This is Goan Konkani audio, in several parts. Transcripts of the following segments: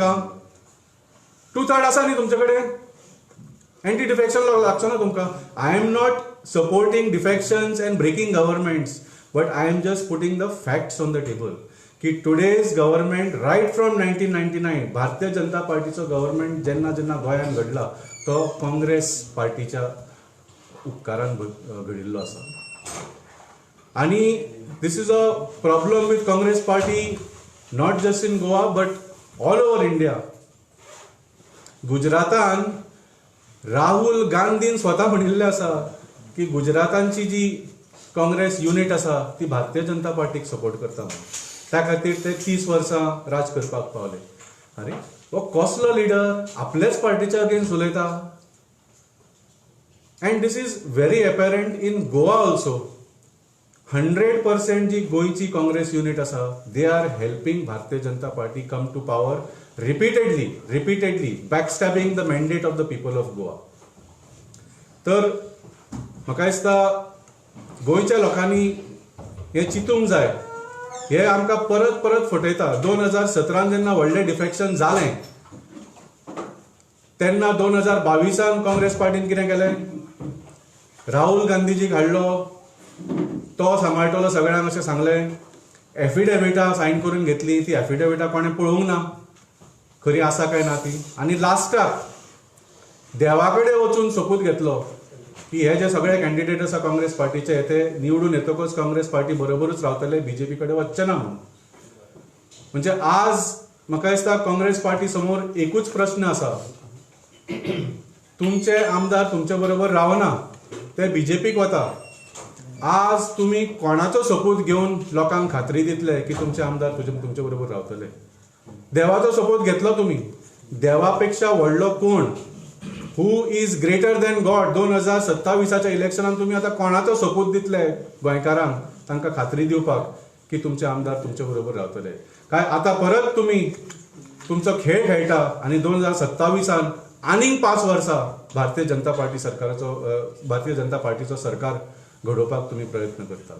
टू थर्ड आसा न्ही तुमचे कडेन. एंटी डिफेक्शन लॉ लागचो ना तुमकां. I am not supporting defections and breaking governments, but I am just putting the facts on the table की today's government right from 1999 Bharatiya Janata पार्टीचो government जेन्ना जेन्ना गोंयांत घडला तो काँग्रेस पार्टीच्या उपकारान घडिल्लो आसा. आणि this is a problem with Congress party, not just in Goa but all over India. गुजरातान Rahul गांधीन स्वता म्हणिल्लें आसा की गुजरातांची जी काँग्रेस युनिट आसा ती भारतीय जनता पार्टीक सपोर्ट करता म्हणून. त्या खातीर ते 30 वर्सां राज करपाक पावले. अरे, हो कसलो लिडर आपल्याच पार्टीच्या अगेन्स्ट उलयता? And this is very apparent in Goa also. 100% जी गोंयची काँग्रेस युनिट आसा, they are helping Bharatiya Janata Party come to power repeatedly, repeatedly backstabbing the mandate of the people of Goa. तर म्हाका दिसता गोंयच्या लोकांनी हें चिंतूंक जाय. हे आमकां परत परत फटयता. 2017न जेन्ना व्हडलें डिफेक्शन जालें तेन्ना 2022न काँग्रेस पार्टीन कितें केलें? राहुल गांधीजीक हाडलो, तो सांबाळटलो सगळ्यांक अशें सांगलें. एफिडेविटां सायन करून घेतली. ती एफिडेविटां कोणें पळोवंक ना खरी आसा काय ना ती. आनी लास्टाक देवा कडेन वचून सोपूत घेतलो की हे जे सगळे कॅन्डिडेट आसा काँग्रेस पार्टीचे ते निवडून येतकच काँग्रेस पार्टी बरोबरूच रावतले, बीजेपी कडेन वचचे ना म्हणून. म्हणजे आज म्हाका दिसता काँग्रेस पार्टी समोर एकूच प्रश्न आसा, तुमचे आमदार तुमचे बरोबर रावना, ते बीजेपीक वता. आज तुमी कोणाचो सोपूत घेवन लोकांक खात्री दितले की तुमचे आमदार तुमचे बरोबर रावतले? देवाचो सोपूत घेतलो तुमी, देवा पेक्षा व्हडलो कोण? Who is greater than God? 2027च्या इलेक्शनान तुमी आतां कोणाचो सोपूत दितले गोंयकारांक, तांकां खात्री दिवपाक की तुमचे आमदार तुमचे बरोबर रावतले? काय आतां परत तुमी तुमचो खेळ खेळटा आनी 2027न आनीक 5 वर्सां भारतीय जनता पार्टी सरकाराचो, भारतीय जनता पार्टीचो सरकार घडोवपाक तुमी प्रयत्न करतात?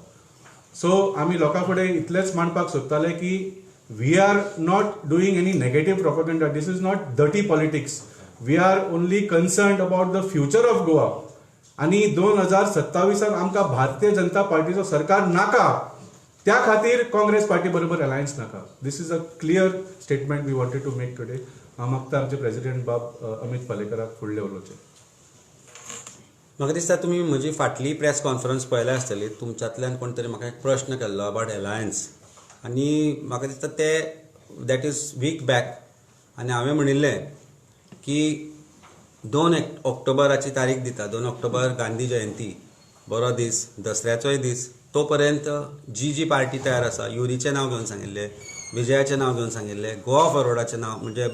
सो आमी लोकां फुडें इतलेंच मांडपाक सोदताले की we are not doing any negative propaganda. This is not dirty politics. We are only concerned about the future of Goa. आनी 2027न आमकां भारतीय जनता पार्टीचो सरकार नाका, त्या खातीर काँग्रेस पार्टी बरोबर अलायन्स नाका. This is a clear statement we wanted to make today. हांव मागता आमचे प्रेसिडेंट बाब अमीत पालेकराक फुडलें उलोवचें. म्हाका दिसता तुमी म्हजी फाटली प्रेस कॉन्फरन्स पळयल्या आसतली. तुमच्यांतल्यान कोण तरी म्हाका एक प्रश्न केल्लो अबावट एलायन्स आनी म्हाका दिसता ते that is week back. आनी हांवें म्हणिल्लें की 2 ऑक्टोबराची तारीख दिता. 2 ऑक्टोबर गांधी जयंती, बरो दीस, दसऱ्याचोय दीस. तो पर्यंत जी जी पार्टी तयार आसा, युरीचें नांव घेवन सांगिल्लें, विजयाचें नांव घेवन सांगिल्लें, गोवा फॉरवर्डाचें नांव म्हणजे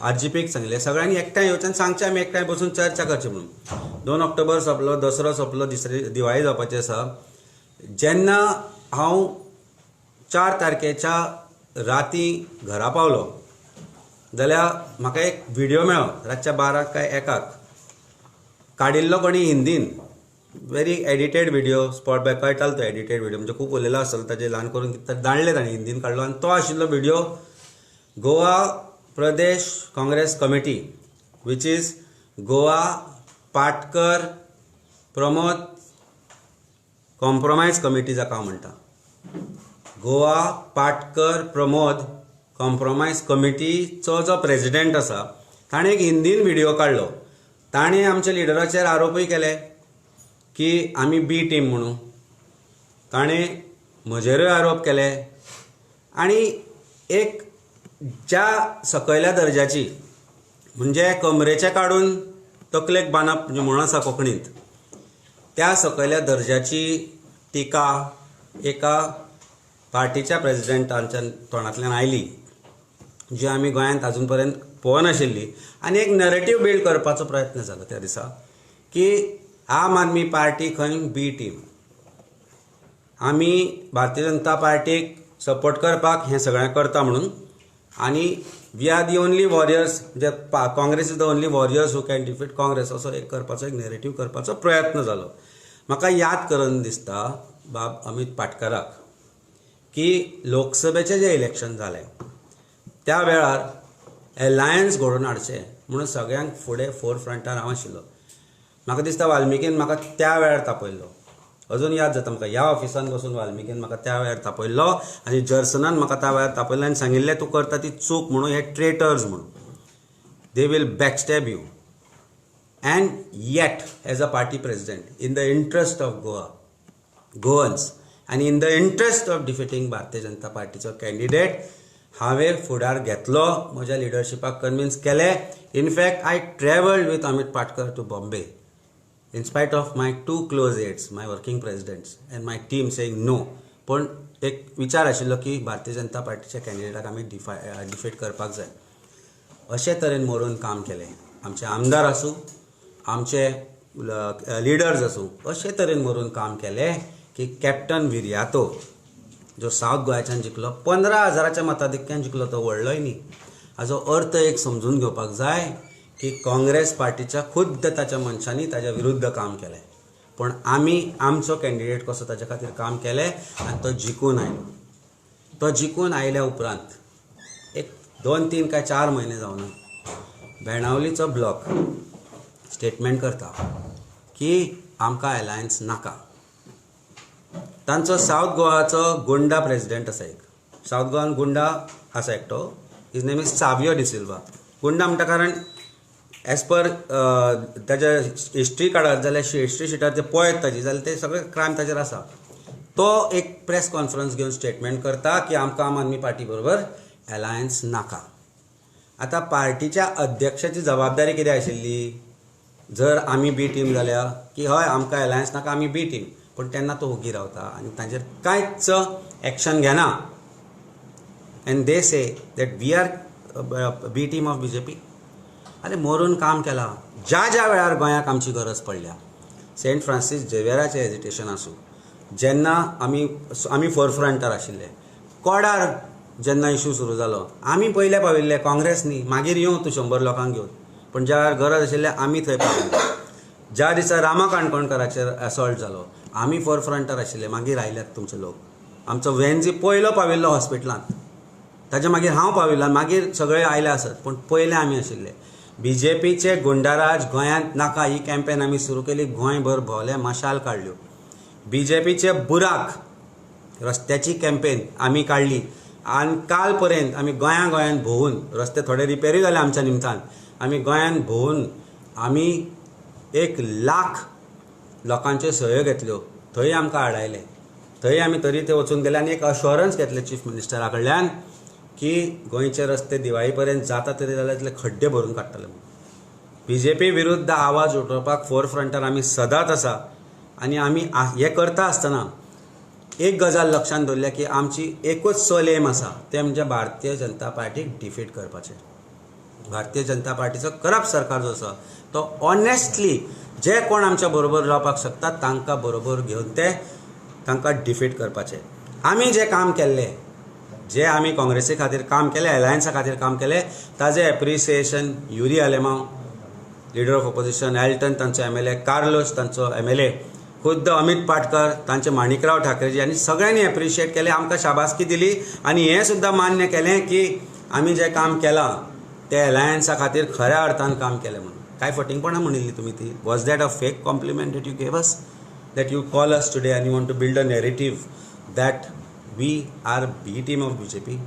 आरजीपीक सांगिल्लें, सगळ्यांनी एकठांय येवचें आनी सांगचें आमी एकठांय बसून चर्चा करची म्हणून. 2 ऑक्टोबर सोंपलो, दसरो सोंपलो, दुसरी दिवाळी जावपाची आसा. जेन्ना हांव 4 तारखेच्या राती घरा पावलो जाल्यार म्हाका एक व्हिडियो मेळ्ळो रातच्या 12 काय 1 काडिल्लो कोणी हिंदीन, very edited video, spot by कळटालो तो एडिटेड व्हिडियो, म्हणजे खूब उलयलो आसतलो ताजें ल्हान करून कितें दाळ्ळें ताणें, हिंदीन काडलो. आनी तो आशिल्लो video Goa Pradesh Congress Committee, which is Goa Patkar Pramod Compromise Committee जाका हांव म्हणटा. गोवा पाटकर प्रमोद कॉम्प्रोमायज कमिटीचो जो प्रेजिडेंट आसा ताणें एक हिंदीन व्हिडियो काडलो. ताणें आमच्या लिडराचेर आरोपूय केले की आमी बी टीम म्हणून. ताणें म्हजेरूय आरोप केले आनी एक ज्या सकयल्या दर्जाची म्हणजे कमरेचें काडून तकलेक बांदप म्हणजे म्हण आसा कोंकणींत, त्या सकयल्या दर्जाची टिका एका पार्टीच्या प्रेजिडेंटाच्या तोंडांतल्यान आयली जी आमी गोंयांत आजून पर्यंत पळोवनाशिल्ली. आनी एक नरेटीव बिल्ड करपाचो प्रयत्न जालो त्या दिसा की आम आदमी पार्टी खंय बी टीम, आमी भारतीय जनता पार्टीक सपोर्ट करपाक हें सगळें करता म्हणून, आनी we are the only warriors, म्हणजे Congress is the only warriors who can defeat Congress, असो एक करपाचो एक नरेटीव करपाचो प्रयत्न जालो. म्हाका याद करून दिसता बाब अमीत पाटकराक की लोकसभेचें जें इलेक्शन जालें त्या वेळार एलायन्स घडोवन हाडचें म्हणून सगळ्यांक फुडें फोर फ्रंटार हांव आशिल्लो. म्हाका दिसता वाल्मिकीन म्हाका त्या वेळार तापयल्लो, अजून याद जाता म्हाका. ह्या ऑफिसान बसून वाल्मिकीन म्हाका त्या वेळार तापयल्लो आनी जर्सनान म्हाका त्या वेळार तापयल्लो आनी सांगिल्लें तूं करता ती चूक म्हणून, हे ट्रेटर्स म्हणून, they will backstab you. And yet as a party president in the interest of Goa, Goans आनी in the interest of defeating Bharatiya Janata पार्टीचो कॅन्डिडेट हांवें फुडार घेतलो, म्हज्या लिडरशिपाक कन्विन्स केलें. In fact I travelled with Amit Patkar to Bombay in spite of my two close aides, my working presidents and my team saying no. पण एक विचार आशिल्लो की भारतीय जनता पार्टीच्या कॅन्डिडेटाक आमी डिफीट करपाक जाय. अशे तरेन मरून काम केलें. आमचे आमदार आसूं, आमचे लिडर्स आसूं, अशे तरेन मरून काम केलें की कॅप्टन विर्यातो जो सावथ गोंयाच्यान जिखलो, 15,000च्या मताधिक्यान जिखलो, तो व्हडलोय न्ही. हाजो अर्थ एक समजून घेवपाक जाय की काँग्रेस पार्टीच्या खुद्द ताच्या मनशांनी ताच्या विरुद्ध काम केलें, पूण आमी आमचो कॅन्डिडेट कसो ताच्या खातीर काम केलें आनी तो जिखून आयलो. तो जिखून आयल्या उपरांत एक 2, 3 काय 4 म्हयने जावना बेणावलीचो ब्लॉक स्टेटमेंट करता की आमकां एलायन्स नाका. तांचो सावथ गोवाचो गुंडा प्रेजिडेंट आसा, एक सावथ गोवान गुंडा आसा एकटो, his name is Savio D'Silva. गुंडा म्हणटा कारण एज पर ताच्या हिस्ट्री काडत जाल्यार हिस्ट्री शिटार ते पळयत ताजी जाल्यार ते सगळे क्रायम ताजेर आसा. तो एक प्रेस कॉन्फरन्स घेवन स्टेटमेंट करता की आमकां आम आदमी पार्टी बरोबर एलायन्स नाका. आतां पार्टीच्या अध्यक्षाची जबाबदारी कितें आशिल्ली, जर आमी बी टीम जाल्या की हय आमकां एलायन्स नाका, आमी बी टीम, पूण तेन्ना तो ओगी रावता आनी तांचेर कांयच एक्शन घेना. And they say that we are B team of BJP. अरे मरून काम केलां. ज्या ज्या वेळार गोंयाक आमची गरज पडल्या, सेंट फ्रांसीस झेवियराचें एजिटेशन आसूं, जेन्ना आमी आमी फोरफ्रंटार आशिल्ले, कोडार जेन्ना इशू सुरू जालो आमी पयले पाविल्ले, काँग्रेस न्ही, मागीर येवं तूं 100 लोकांक घेवन, पूण ज्या वेळार गरज आशिल्ले आमी थंय पाविल्ले. ज्या दिसा रामा काणकोणकाराचेर असॉल्ट जालो आमी फोरफ्रंटार आशिल्ले, मागीर आयल्यात तुमचे लोक. आमचो वेन्जी पयलो पाविल्लो हॉस्पिटलांत, ताच्या मागीर हांव पाविल्लो, मागीर सगळे आयले आसत, पूण पयले आमी आशिल्ले. बीजेपीचे गुंडाराज गोंयांत नाका ही कॅम्पेन आमी सुरू केली, गोंयभर भोंवले, मशाल काडल्यो. बीजेपीचे बुराक रस्त्याची कॅम्पेन आमी काडली आनी काल पर्यंत आमी गोंया गोंयांत भोंवून, रस्ते थोडे रिपेरूय जाले आमच्या निमतान, आमी गोंयांत भोंवून आमी 1 लाख लोकांच्यो सयो घेतल्यो. थंय आमकां आडायले, थंय आमी तरी ते वचून गेले आनी एक अश्योरन्स घेतलें चीफ मिनिस्टरा कडल्यान की गोंयचे रस्ते दिवाळी पर्यंत जाता तरी जाल्यार तितले खड्डे भरून काडटले म्हणून. बीजेपी विरुद्ध आवाज उठोवपाक फोर फ्रंटार आमी सदांच आसा आनी आमी हें करता आसतना एक गजाल लक्षांत दवरल्या की आमची एकूच सोल एम आसा, तें म्हणजे भारतीय जनता पार्टीक डिफीट करपाचें. भारतीय जनता पार्टीचो करप्ट सरकार जो आसा तो ऑनेस्टली जे कोण आमच्या बरोबर रावपाक शकता तांकां बरोबर घेवन ते तांकां डिफीट करपाचें. आमी जें काम केल्लें, जे आमी काँग्रेसी खातीर काम केलें, एलायन्सा खातीर काम केलें, ताजें appreciation Yuri Alemao leader of opposition, Elton तांचो MLA, Carlos तांचो MLA, खुद्द अमित पाटकर तांचे माणिकराव ठाकरेजी आनी सगळ्यांनी एप्रिशिएट केलें, आमकां शाबासकी दिली आनी हें सुद्दां मान्य केलें की आमी जें काम केलां तें एलायन्सा खातीर खऱ्या अर्थान काम केलें म्हणून. कांय फटींगपणां म्हणिल्ली तुमी ती? Was that a fake compliment that you gave us, that you call us today and you want to build a narrative that we are B team of BJP?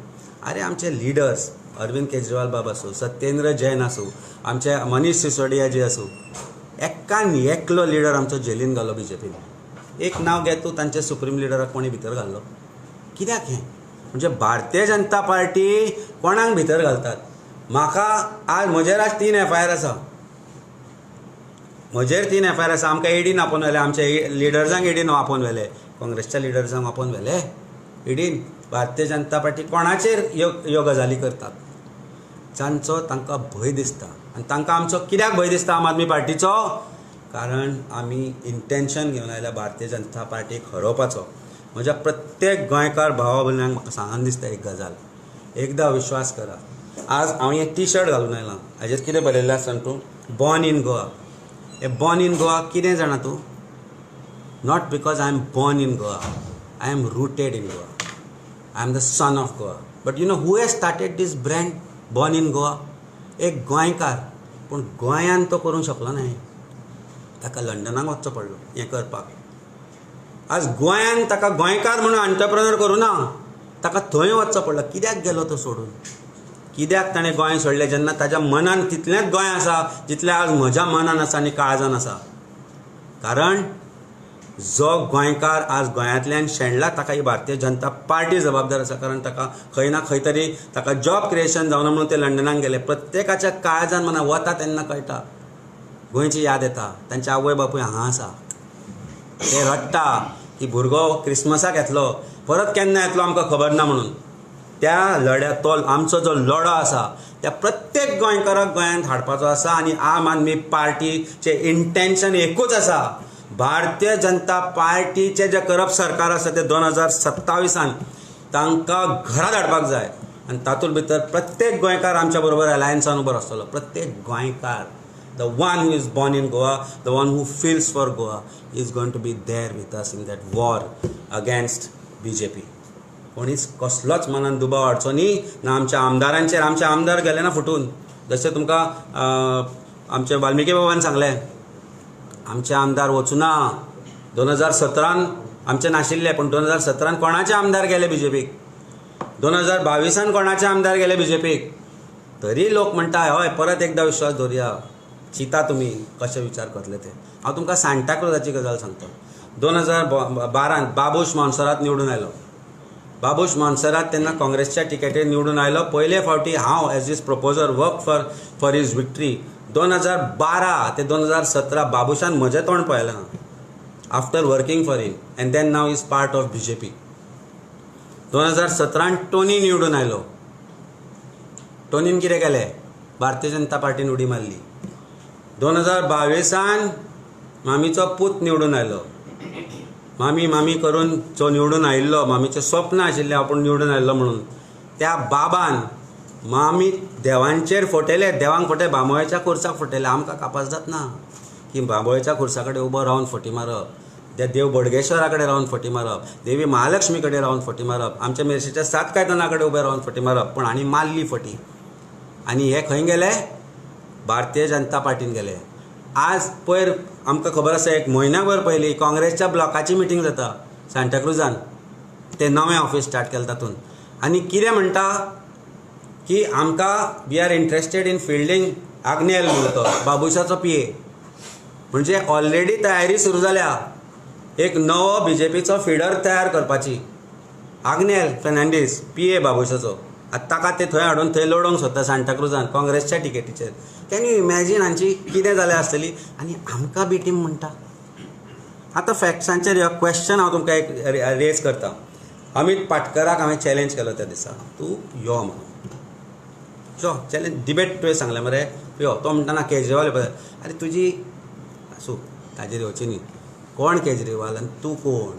अरे आमचे लिडर्स अरविंद केजरीवाल बाब आसूं, सत्येंद्र जैन आसूं, आमचे मनीष सिसोडिया जी आसूं, एकान एकलो लिडर आमचो जेलीन घालो बीजेपीन. एक नांव घेत तूं तांचे सुप्रीम लिडराक कोणी भितर घाल्लो? कित्याक हें? म्हणजे भारतीय जनता पार्टी कोणाक भितर घालतात? म्हाका आज म्हजेर आज 3 FIR आसा, म्हजेर 3 FIR आसा. आमकां ईडीन आपोवन व्हेले, आमच्या लिडर्सांक ईडीन आपोवन व्हेले, काँग्रेसच्या लिडर्सांक आपोवन व्हेले ईडीन. भारतीय जनता पार्टी कोणाचेर ह्यो गजाली करतात जांचो तांकां भंय दिसता. आनी तांकां आमचो कित्याक भंय दिसता आम आदमी पार्टीचो? कारण आमी इंटेन्शन घेवन आयल्या भारतीय जनता पार्टीक हरोवपाचो. म्हज्या प्रत्येक गोंयकार भावा भयणांक म्हाका सांगन दिसता एक गजाल, एकदां विश्वास करा. आज हांव हें टी शर्ट घालून आयलां, हाजेर कितें बरयल्लें आसा तूं? Born in Goa. हें बॉर्न इन गोवा कितें जाणा तूं? Not because I am born in Goa, I am rooted in Goa, I am the son of Goa. But you know who has started this brand born in Goa? एक गोंयकार, पूण गोंयान तो करूंक शकलो ना, ताका लंडनाक वचचो पडलो हें करपाक. आज गोंयान ताका गोंयकार म्हणून एंटरप्रेनर करूं ना, ताका थंय वचचो पडलो. कित्याक गेलो तो सोडून? कित्याक ताणें गोंय सोडलें जेन्ना ताज्या मनान तितलेंच गोंय आसा जितलें आज म्हज्या मनान आसा आनी काळजान आसा? कारण जो गोंयकार आज गोंयांतल्यान शेणला ताका ही भारतीय जनता पार्टी जबाबदार आसा. कारण ताका खंय ना खंय तरी ताका जॉब क्रिएशन जावना म्हणून ते लंडनाक गेले. प्रत्येकाच्या काळजान मना वता तेन्ना कळटा, गोंयची याद येता. तांचे आवय बापूय हांगा आसा, ते रडटा की भुरगो क्रिसमसाक येतलो, परत केन्ना येतलो आमकां खबर ना म्हणून. त्या लढ्या तो आमचो जो लढो आसा त्या प्रत्येक गोंयकाराक गोंयांत हाडपाचो आसा. आनी आम आदमी पार्टीचें इंटेन्शन एकूच आसा, भारतीय जनता पार्टीचें जें करप सरकार आसा तें 2027 तांकां घरा धाडपाक जाय. आनी तातूंत भितर प्रत्येक गोंयकार आमच्या बरोबर अलायन्सान उबो आसतलो. प्रत्येक गोंयकार, the one who is born in Goa, the one who feels for Goa is going to be there with us in that war against BJP. कोणीच कसलोच मनान दुबाव हाडचो न्ही ना आमच्या आमदारांचेर. आमचे आमदार गेले ना फुटून, जशें तुमकां आमचे वाल्मिकी बाबान सांगलें, आमचे आमदार वचूना. 2017 आमचे नाशिल्ले, पूण 2017 कोणाचे आमदार गेले बीजेपीक? 2022 कोणाचे आमदार गेले बीजेपीक? तरी लोक म्हणटा हय परत एकदा विश्वास दवरुया. चिंता तुमी कशे विचार करतले ते. हांव तुमकां सांताक्रुजाची गजाल सांगता. 2012 बाबूश मोन्सेरात निवडून आयलो. बाबूश मोन्सेरात तेन्ना काँग्रेसच्या टिकेटीर निवडून आयलो. पयले फावटी हांव as his proposer work for his victory. 2012 ते 2017 बाबूशान म्हजें तोंड पळयलें ना, after working for him, and then now is part of BJP. 2017 Tony निवडून आयलो. टोनीन कितें केलें? भारतीय जनता पार्टीन उडी मारली. 2022 मामीचो पूत निवडून आयलो. मामी मामी करून जो निवडून आयिल्लो, मामीचें स्वप्न आशिल्लें आपूण निवडून आयिल्लो म्हणून, त्या बाबान मामी देवांचेर फटयले. देवांक फटय, बांबोळेच्या खुर्साक फटयले. आमकां कापास जातना की बांबोळेच्या खुर्सा कडेन उबो रावन फटी मारप, त्या देव बोडगेश्वरा कडेन रावन फटी मारप, देवी महालक्ष्मी कडेन रावन फटी मारप, आमच्या मेरशेच्या सात कायताना कडेन उबे रावन फटी मारप. पूण आनी मारली फटी. आनी हे खंय गेले? भारतीय जनता पार्टीन गेले. आज पयर आमकां खबर आसा, एक म्हयन्याभर पयलीं काँग्रेसच्या ब्लॉकाची मिटींग जाता सांताक्रुजान, ते नवें ऑफिस स्टार्ट केलें तातूंत. आनी कितें म्हणटा की आमकां we are interested in fielding Agnel म्हणून तो बाबूशाचो पी ए. म्हणजे ऑलरेडी तयारी सुरू जाल्या एक नवो बीजेपीचो फिडर तयार करपाची. आग्नेल फेर्नांडीस पी ए बाबूशाचो, आतां ताका ते थंय हाडून थंय लडोवंक सोदता सांताक्रुजान काँग्रेसच्या टिकेटीचेर. Can you imagine हांची कितें जाल्या आसतली? आनी आमकां बी टीम म्हणटा. आतां फॅक्ट्सांचेर ह्यो क्वेश्चन हांव तुमकां एक रेज करता. अमीत पाटकराक हांवें चॅलेंज केलो त्या दिसा, तूं यो म्हणून, यो चॅलेंज डिबेट तुवें सांगलें मरे, यो. तो म्हणटा ना केजरीवाल. आरे तुजी आसूं, ताजेर येवची न्ही. कोण केजरीवाल आनी तूं कोण?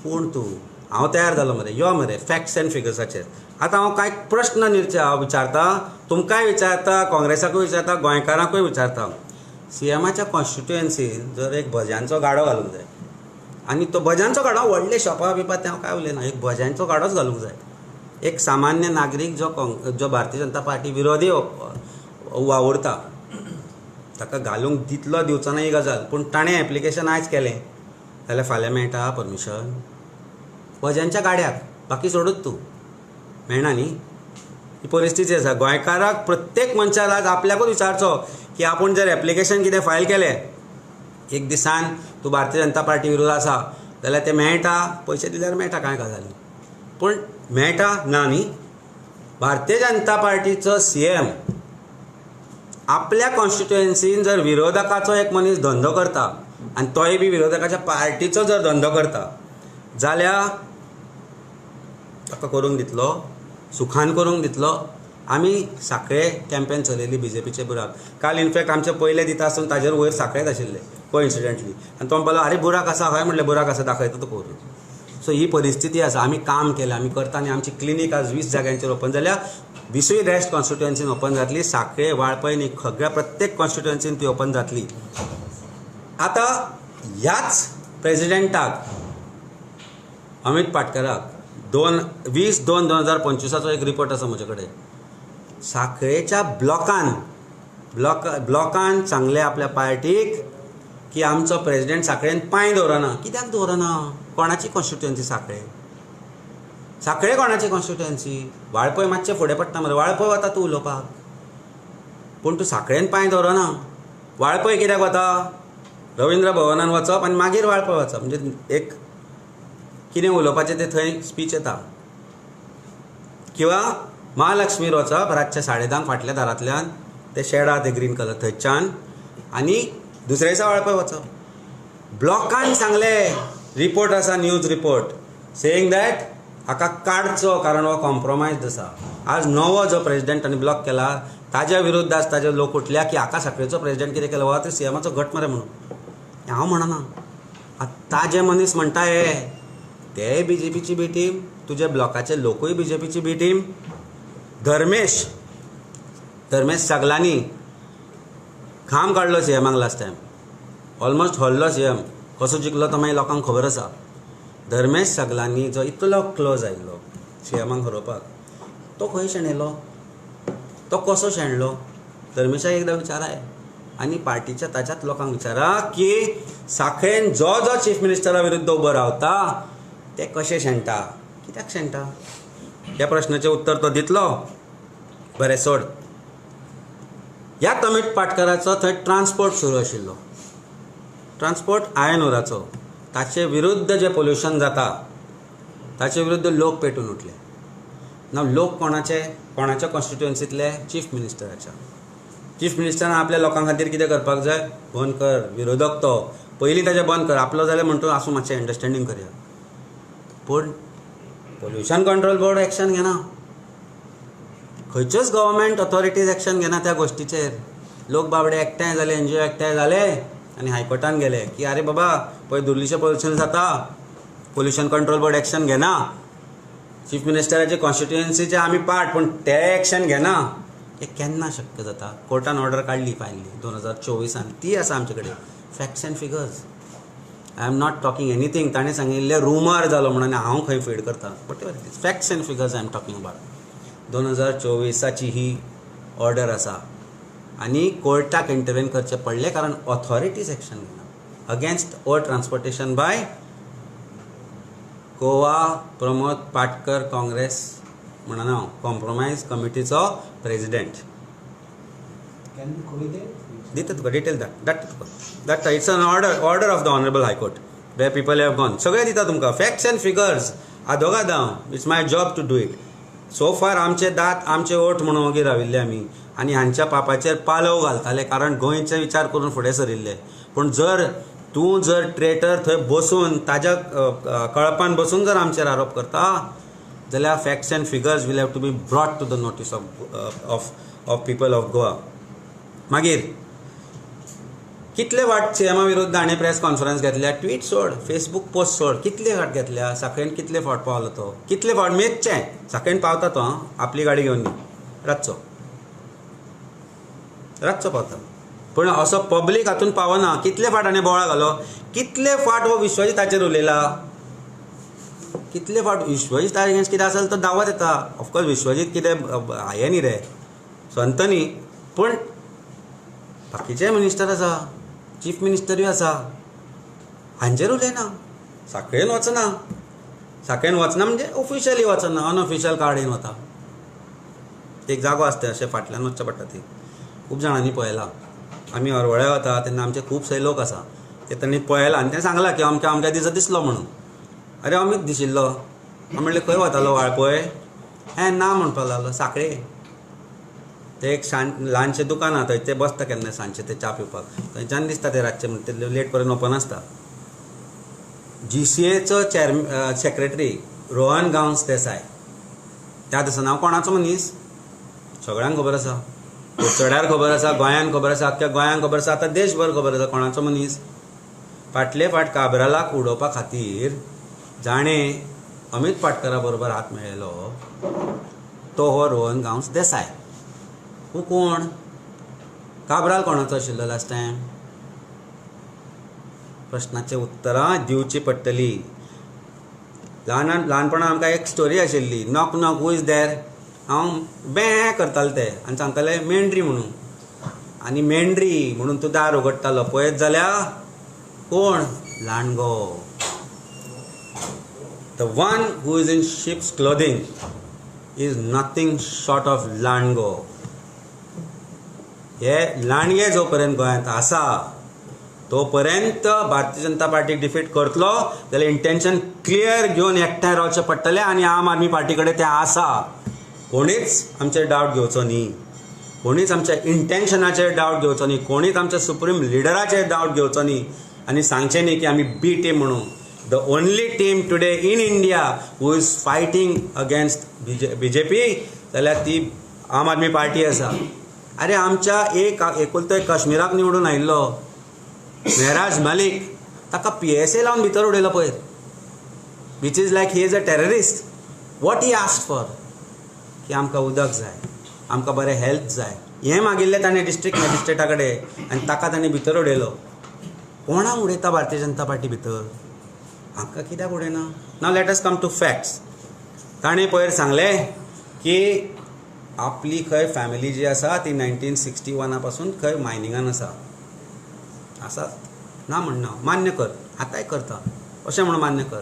कोण तूं? हांव तयार जालो मरे, यो मरे फॅक्ट्स एंड फिगर्साचेर. आतां हांव कांय प्रश्न हांव विचारता, तुमकांय विचारता, काँग्रेसाकूय विचारता, गोंयकारांकूय विचारता. सीएमाच्या कॉन्स्टिट्युएन्सीन जर एक भज्यांचो गाडो घालूंक जाय, आनी तो भज्यांचो गाडो व्हडले शॉपां बिपां तें हांव कांय उलयना, एक भज्यांचो गाडोच घालूंक जाय. एक सामान्य नागरीक जो भारतीय जनता पार्टी विरोधी वावुरता ताका घालूंक दितलो दिवचो ना ही गजाल, पूण ताणें एप्लिकेशन आयज केलें जाल्यार फाल्यां मेळटा परमिशन भज्यांच्या गाड्याक, बाकी सोडूच तूं, मेळना न्ही. ही परिस्थिती आसा. गोंयकाराक प्रत्येक मनशाक आज आपल्याकूच विचारचो की आपूण जर एप्लिकेशन कितें फायल केलें एक दिसान तूं भारतीय जनता पार्टी विरोध आसा जाल्यार तें मेळटा, पयशे दिल्यार मेळटा कांय गजाली, पूण मेळटा ना न्ही. भारतीय जनता पार्टीचो सीएम आपल्या कॉन्स्टिट्युएन्सीन जर विरोधकाचो एक मनीस धंदो करता आनी तोय बी विरोधकाच्या पार्टीचो जर धंदो करता जाल्यार ताका करूंक दितलो? सुखान करूंक दितलो? आमी साखळे कॅम्पेन चलयली बीजेपीचे बुराक. काल इनफॅक्ट आमचे पयले दिता आसतना ताजेर वयर साखळेच आशिल्ले कोइन्सिडंटली, आनी तो म्हणपालो आरे बुराक आसा. हय म्हणलें बुराक आसा, दाखयता तो करून. सो ही परिस्थिती आसा. आमी काम केलें, आमी करता आनी आमची क्लिनीक आज 20 जाग्यांचेर ओपन जाल्या, 20 रेस्ट कॉन्स्टिट्युएन्सीन ओपन जातली. साखळे, वाळपय न्ही सगळ्या प्रत्येक कॉन्स्टिट्युएन्सीन ती ओपन जातली. आतां ह्याच प्रेजिडेंटाक अमीत पाटकराक 20/2/2025 एक रिपोर्ट आसा म्हजे कडेन. साखळेच्या ब्लॉकान ब्लॉकान सांगलें आपल्या पार्टीक की आमचो प्रेजिडेंट साखळेन पांय दवरना. कित्याक दवरना? कोणाची कॉन्स्टिट्युएन्सी साखळे? साखळे कोणाची कॉन्स्टिट्युएन्सी? वाळपय मातशें फुडें पडटा मरे, वाळपय वता तूं उलोवपाक, पूण तूं साखळेन पांय दवरना. वाळपय कित्याक वता? रविंद्र भवनान वचप आनी मागीर वाळपय वचप, म्हणजे एक कितें उलोवपाचें तें थंय स्पीच येता. किंवा महालक्ष्मीर वचप रातच्या 10:30 फाटल्या दारांतल्यान ते शेड आहा ते ग्रीन कलर थंयच्यान, आनी दुसऱ्या दिसा वाळपय वचप. ब्लॉकान सांगलें, रिपोर्ट आसा, न्यूज रिपोर्ट सेईंग that हाका काडचो कारण हो कॉम्प्रोमायज आसा. आज नवो जो प्रेजिडेंट आनी ब्लॉक केला ताज्या विरुद्ध आज ताजे लोक उठल्या की हाका साखळेचो प्रेजिडेंट कितें केलो वा ते सीएमाचो घट मरे म्हणून. हांव म्हणना, ताजे मनीस म्हणटा हे ते बीजेपीची बी टीम, तुजे ब्लॉकाचे लोकूय बीजेपीची बी टीम. धर्मेश धर्मेश सगल्यांनी खाम काडलो सीएमाक लास्ट टायम, ऑलमोस्ट हरलो सीएम, कसो जिखलो तो मागीर लोकांक खबर आसा. धर्मेश सगल्यांनी जो इतलो क्लोज आयिल्लो सीएमाक हरोवपाक, तो खंय शेणयलो, तो कसो शेणलो? धर्मेशाक एकदां विचाराय आनी पार्टीच्या ताच्याच लोकांक विचारा की साखळेन जो जो चीफ मिनिस्टरा विरुद्ध उबो रावता ते कशें शेणटा, कित्याक शेणटा? ह्या प्रश्नाचें उत्तर तो दितलो. बरें सोड, ह्या अमित पाटकराचो थंय ट्रान्सपोर्ट सुरू आशिल्लो, ट्रान्सपोर्ट आयन ओराचो, ताचे विरुद्ध जें पोल्युशन जाता ताचे विरुद्ध लोक पेटून उठले. ना लोक कोणाचे, कोणाच्या कॉन्स्टिट्युएन्सींतले? चीफ मिनिस्टराच्या. चीफ मिनिस्टरान आपल्या लोकां खातीर कितें करपाक जाय? बंद कर, विरोधक तो पयलीं ताजें बंद कर, आपलो जाल्यार म्हणटूच आसूं मातशें अंडरस्टँडींग करया. पूण पोल्युशन कंट्रोल बोर्ड एक्शन घेना, खंयच्योच गव्हर्मेंट ऑथॉरिटीज एक्शन घेना त्या गोश्टीचेर. लोक बाबडे एकठांय जाले, एनजीओ एकठांय जाले आनी हायकोर्टान गेले की आरे बाबा पळय दुर्लिशें पोल्युशन जाता, पोल्युशन कंट्रोल बोर्ड एक्शन घेना, चीफ मिनिस्टराचे कॉन्स्टिट्युएन्सीचे आमी पार्ट पूण ते एक्शन घेना. हें केन्ना शक्य जाता? कोर्टान ऑर्डर काडली फायनली 2024 ती आसा आमचे कडेन. Facts and figures, I am not talking anything. ताणें सांगिल्लें रुमर जालो म्हणून हांव खंय फीड करता, whatever it is, facts and figures I am talking about. 2024 he order आसा आनी कोर्टाक इंटरवेन करचें पडलें कारण ऑथॉरिटीज एक्शन घेना against ore transportation by Goa Pramod Patkar Congress म्हणून हांव कॉम्प्रोमायज कमिटीचो प्रेजिडेंट. दिता तुका डिटेल, धाडटा तुका, धाडटा. It's an order, order of the honourable high court where people have gone. सगळें दिता तुमकां फॅक्ट्स एंड फिगर्स. आदोगाद हांव, it's my job to do it. So far आमचे दांत आमचे ओठ म्हणून वगी राविल्ले आमी आनी हांच्या पापाचेर पालव घालताले कारण गोंयचे विचार करून फुडें सरिल्ले. पूण जर तूं जर ट्रेटर थंय बसून ताज्या कळपान बसून जर आमचेर आरोप करता जाल्यार facts and figures will have to be brought to the notice of of people of Goa. मागीर कितले वाट सीएमा विरुद्ध हाणें प्रेस कॉन्फरन्स घेतल्या, ट्वीट सोड, फेसबूक पोस्ट सोड, कितले फावट घेतल्या? साखळेन कितले फावट पावलो तो, कितले फावट मेजचें साखळेन पावता तो, आपली गाडी घेवन न्ही, रातचो रातचो पावता, पूण असो पब्लीक हातून पावना. कितले फावट हाणें बोळा घालो, कितले फावट हो विश्वजीताचेर उलयला, कितले फावट विश्वजीत अगेन्स्ट कितें आसा तो दावत येता. ऑफकोर्स विश्वजीत कितें हें न्ही रे, संत न्ही, पूण बाकीचे मिनिस्टर आसा, चीफ मिनिस्टरूय आसा, हांचेर उलयना. साखळेन वचना, साखळेन वचना म्हणजे ऑफिशियली वचना, अनऑफिशियल कार्डीन वता. एक जागो आसता अशें फाटल्यान वचचें पडटा, ती खूब जाणांनी पळयलां. आमी हरवळ्या वता तेन्ना आमचे खुबशे लोक आसा ते तांणी पळयलां आनी तें सांगलां की अमक्या अमक्या दिसा दिसलो म्हणून. अरे अमीत दिशिल्लो, हांव म्हणलें खंय वतालो वाळपय? हें ना म्हणपाक लागलो, साखळे. ते एक ल्हानशें दुकान आहा थंय ते बसता केन्ना सांजचे ते च्या पिवपाक, थंयच्यान दिसता ते रातचे, म्हणटा ते लेट पर्यंत ओपन आसता. जीसीएचो सेक्रेटरी रोहन गांवस देसाय, त्या दिसा हांव कोणाचो मनीस सगळ्यांक खबर आसा, चड्यार खबर आसा, गोंयांत खबर आसा, अख्ख्या गोंयांक खबर आसा, आतां देशभर खबर आसा कोणाचो मनीस. फाटले फाट काब्रालाक उडोवपा खातीर जाणें अमित पाटकरा बरोबर हात मेळयलो तो हो रोहन गांवस देसाय. हो कोण? काब्राल कोणाचो आशिल्लो लास्ट टायम? प्रश्नाचें उत्तरां दिवची पडटली. ल्हानपणान आमकां एक स्टोरी आशिल्ली, knock knock who is there, हांव बॅ करताले ते आनी सांगताले मेंढरी म्हणून. आनी मेंढरी म्हणून तूं दार उगडटालो पळयत जाल्यार कोण? लांडगो. The one who is in sheep's clothing is nothing short of लांडगो. हे लांडगे जो पर्यंत गोंयांत आसा तो पर्यंत भारतीय जनता पार्टीक डिफीट करतलो जाल्यार इंटेन्शन क्लियर घेवन एकठांय रावचें पडटलें आनी आम आदमी पार्टी कडेन तें आसा. कोणीच आमचेर डावट घेवचो न्ही, कोणीच आमच्या इंटेन्शनाचेर डावट घेवचो न्ही, कोणीच आमच्या सुप्रीम लिडराचेर डावट घेवचो न्ही आनी सांगचें न्ही की आमी बी टीम म्हणून. The only team today in India who is fighting against BJP जाल्यार ती आम आदमी पार्टी आसा. अरे आमच्या एक एकुलतो काश्मीराक निवडून आयिल्लो मेहराज मलिक ताका PSA लावन भितर उडयलो पयर, which is like he is a terrorist. What he ask for? की आमकां उदक जाय, आमकां बरें हेल्थ जाय, हें मागिल्लें ताणें डिस्ट्रिक्ट मॅजिस्ट्रेटा कडेन आनी ताका ताणें भितर उडयलो. कोणाक उडयता भारतीय जनता पार्टी भितर? आमकां कित्याक उडयना? Now let us come to facts. ताणें पयर सांगलें की आपली खंय फॅमिली जी आसा ती 1961 पासून खंय मायनिंगान आसा. आसा ना म्हणना, मान्य कर, आतांय करता अशें म्हणून मान्य कर.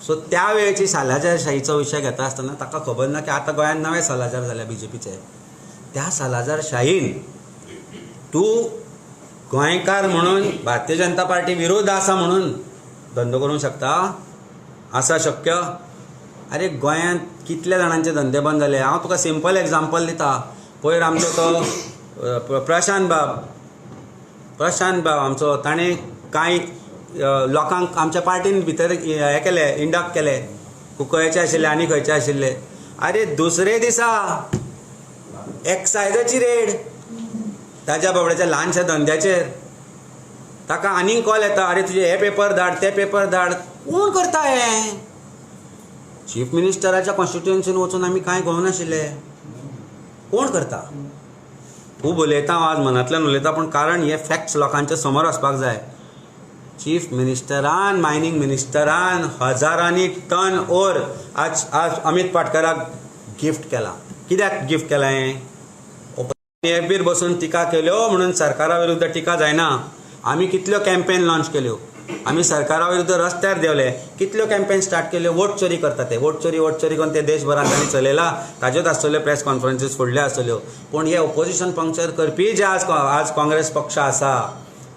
सो त्या वेळची सालाजार शाहीचो विशय घेता आसतना ताका खबर ना की आतां गोंयांत नवे सालाजार जाल्या बीजेपीचे. त्या सालाजार शाहीन तूं गोंयकार म्हणून भारतीय जनता पार्टी विरोध आसा म्हणून धंदो करूंक शकता? आसा शक्य? अरे गोंयांत कितल्या जाणांचे धंदे बंद जाले. हांव तुका सिंपल एग्जाम्पल दिता. पयर आमचो तो प्रशांत बाब, प्रशांत बाब आमचो, ताणें कांय लोकांक आमच्या पार्टीन भितर हें केलें, इंडक्ट केलें, कुंकळ्याचे आशिल्ले आनी खंयचे आशिल्ले. अरे दुसरे दिसा एक्सायजाची रेड ताज्या बाबड्याच्या ल्हानशा धंद्याचेर. ताका आनीक कॉल येता, अरे तुजे हे पेपर धाड, ते पेपर धाड. कोण करता हें? चीफ मिनिस्टराच्या कॉन्स्टिट्युएन्सीन वचून आमी कांय करूं नाशिल्ले. कोण करता? खूब उलयता हांव आज, मनांतल्यान उलयता, पूण कारण हे फॅक्ट्स लोकांच्या समोर वचपाक जाय. चीफ मिनिस्टरान, मायनींग मिनिस्टरान हजारांनी टन ओर आज आज अमित पाटकराक गिफ्ट केला. कित्याक गिफ्ट केला हें? एफबीर बसून टिका केल्यो म्हणून सरकारा विरुद्ध टिका जायना. आमी कितल्यो कॅम्पेन लॉन्च केल्यो, आमी सरकारा विरुद्ध रस्त्यार देंवले, कितल्यो कॅम्पेन स्टार्ट केल्यो. वोट चोरी करता ते, वोट चोरी, वोट चोरी करून ते देशभरांत तांणी चलयला. ताज्योच आसतल्यो प्रेस कॉन्फरन्सीस फुडल्यो आसतल्यो. पूण हे ओपोजिशन पंक्चर करपी जे आज आज काँग्रेस पक्ष आसा,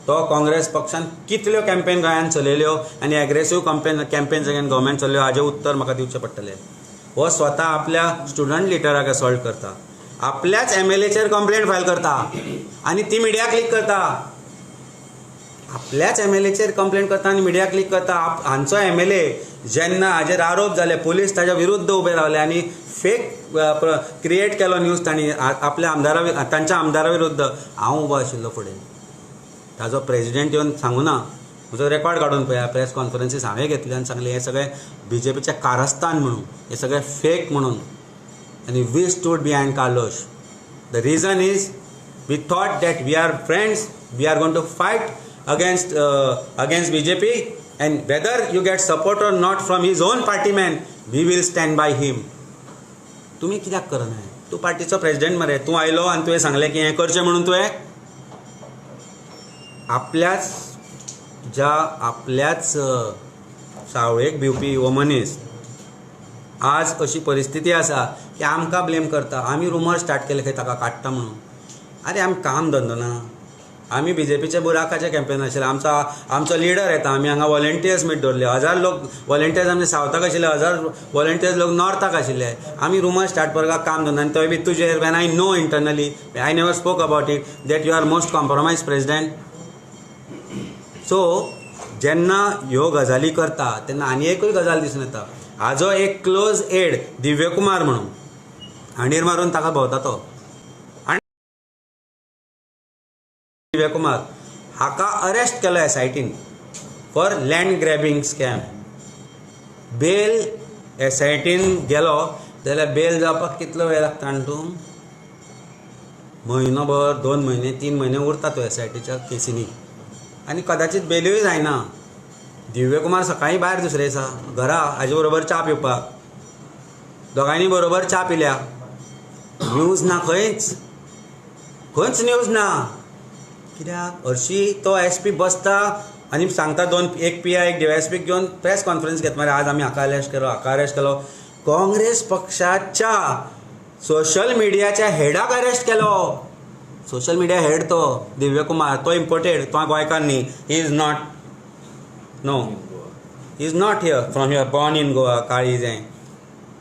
तो काँग्रेस पक्षान कितल्यो कॅम्पेन गोंयांत चलयल्यो आनी aggressive campaigns against government चलयल्यो, हाजें उत्तर म्हाका दिवचें पडटलें. हो स्वता आपल्या स्टुडंट लिडराक असॉल्ट करता, आपल्याच एमएलएचेर कंप्लेंट फायल करता आनी ती मिडियाक लीक करता. आपल्याच एमएलएचेर कंप्लेंट करता आनी मिडियाक लीक करता. हांचो एमएलए जेन्ना हाजेर आरोप जाले, पुलीस ताज्या विरुद्ध उबे रावले आनी फेक क्रिएट केलो न्यूज तांणी आपल्या आमदारा, तांच्या आमदारा विरुद्ध. हांव उबो आशिल्लो फुडें, ताजो प्रेजिडेंट येवन सांगू ना, म्हजो रेकॉर्ड काडून पळया. प्रेस कॉन्फरन्सीस हांवें घेतले आनी सांगलें हें सगळें बीजेपीचें कारस्थान म्हणून, हें सगळें फेक म्हणून. आनी we stood behind Carlos. The reason is we thought that we are friends, we are going to fight against BJP, and whether you get support or not from his own party man, we will stand by him. तुमी कित्याक करना? तूं पार्टीचो प्रेजिडेंट मरे, तूं आयलो आनी तुवें सांगलें की हें करचें म्हणून. तुवें आपल्याच ज्या आपल्याच सावळेक भिवपी हो मनीस आज अशी परिस्थिती आसा की आमकां ब्लेम करता. आमी रुमर स्टार्ट केले खंय ताका काडटा म्हणून. आरे आमी काम धंदो ना, आमी बीजेपीच्या बुराकाचे कॅम्पेन आशिल्ले. आमचो आमचो लिडर येता, आमी हांगा वॉलंटियर्स मीट दवरले, 1000 लोक वॉलंटियर्स आमचे सावथाक आशिल्ले, 1000 वॉलंटियर्स लोक नॉर्थाक आशिल्ले. आमी रुमर स्टार्ट करपाक काम धंदो आनी तोय बी तुजेर, when I know internally, I never spoke about it, that you are most compromise president. So जेन्ना ह्यो गजाली करता तेन्ना आनी एकूय गजाल दिसून येता. हाजो एक क्लोज एड दिव्यकुमार म्हणून हांडीर मारून ताका भोंवता तो, आनी दिव्यकुमार हाका अरेस्ट केलो एसआयटीन for land grabbing scam. Bail एसआयटीन गेलो जाल्यार बेल जावपाक कितलो वेळ लागता जाणा तूं? म्हयनो भर, 2 म्हयने, 3 म्हयने उरता तो एसआयटीच्या केसीनी आनी कदाचित बेलूय जायना. दिव्यकुमार सकाळीं भायर दुसरे दिसा घरा हाजे बरोबर च्या पिवपाक, दोगांयनी बरोबर च्या पिल्या. न्यूज ना खंयच, खंयच न्यूज ना. कित्याक हरशी तो एस पी बसता आनी सांगता दोन, एक पी I एक डी वाय एस पीक घेवन प्रेस कॉन्फरन्स घेता मरे, आज आमी हाका अरेस्ट केलो, हाका अरेस्ट केलो. काँग्रेस पक्षाच्या सोशल मिडियाच्या हेडाक अरेस्ट केलो. सोशल मिडिया हेड तो दिव्य कुमार, तो इम्पोर्टेड, तो गोंयकार न्ही. He is not, no, he is not here from here, born in Goa, काळी.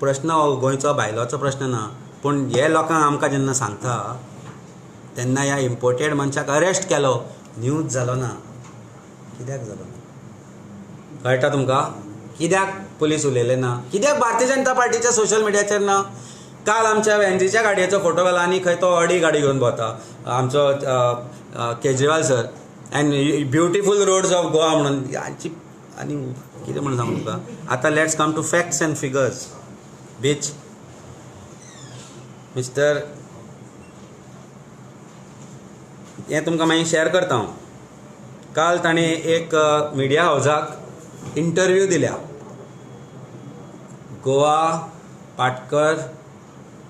प्रश्न हो गोंयचो भायलोचो प्रश्न ना, पूण हे लोकांक आमकां जेन्ना सांगता तेन्ना ह्या इम्पोर्टेड मनशाक अरेस्ट केलो, न्यूज जालो ना. कित्याक जालो ना कळटा तुमकां? कित्याक पुलीस उलयले ना? कित्याक भारतीय जनता पार्टीच्या सोशल मिडियाचेर ना? काल आमच्या एनजीच्या गाडयेचो फोटो घाला आनी खंय तो ऑडी गाडी घेवन भोंवता आमचो Kejriwal sir, and beautiful roads of Goa म्हणून. हांची आनी कितें म्हणून सांगू तुका आतां. Let's come to facts and figures which mister हें तुमकां मागीर शेअर करता हांव. काल ताणें एक मिडिया हावजाक इंटरव्यू दिल्या. गोवा पाटकर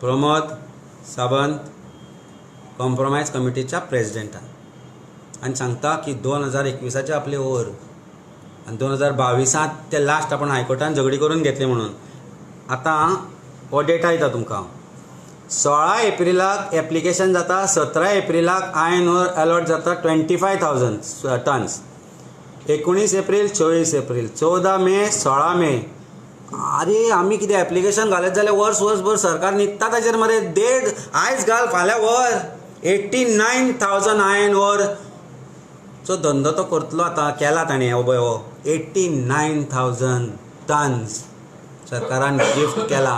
प्रमोद सावंत कॉम्प्रोमायज कमिटीच्या प्रेजिडेंटान, आनी सांगता की 2021 आपले ओवर आनी 2022 ते लास्ट आपण हायकोर्टान झगडी करून घेतली म्हणून. आतां हो डेटा दिता तुमकां. 16 एप्रिलाक एप्लिकेशन जाता, 17 एप्रिलाक आयर्न ओर अलॉट जाता 25,000 टन्स, 19 एप्रील, 24 एप्रील, 14 मे, 16 मे. अरे आमी कितें एप्लिकेशन घालत जाल्यार वर्स वर्सभर सरकार न्हिदता ताचेर मरे. देड आयज घाल फाल्यां वर. 89,000 आयर्न ओर चो धंदो तो करतलो आतां, केला ताणें. हो पळय हो 89,000 टन्स सरकारान गिफ्ट केला.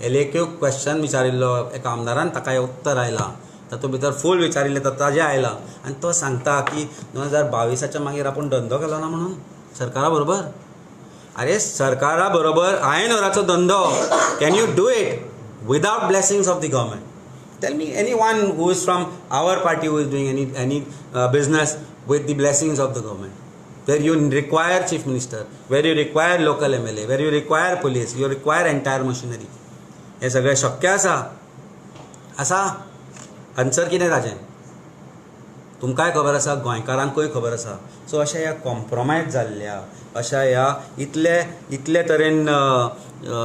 LAQ question विचारिल्लो एका आमदारान, ताका उत्तर आयलां, तातूंत भितर फूल विचारिल्लें तर ताजें आयलां. आनी तो सांगता की 2022 मागीर आपूण धंदो केलो ना म्हणून सरकारा बरोबर. अरे सरकारा बरोबर आयर्न ओराचो धंदो, can you do it without blessings of the government? Tell me any one who is from our party who is doing any business with the blessings of the government, where you require chief minister, where you require local MLA, where you require police, you require entire machinery. हें सगळें शक्य आसा? आसा? आन्सर कितें ताजें तुमकांय खबर आसा, गोंयकारांकूय खबर आसा. सो अशा ह्या कॉम्प्रोमायज जाल्ल्या, अशा ह्या इतले इतले तरेन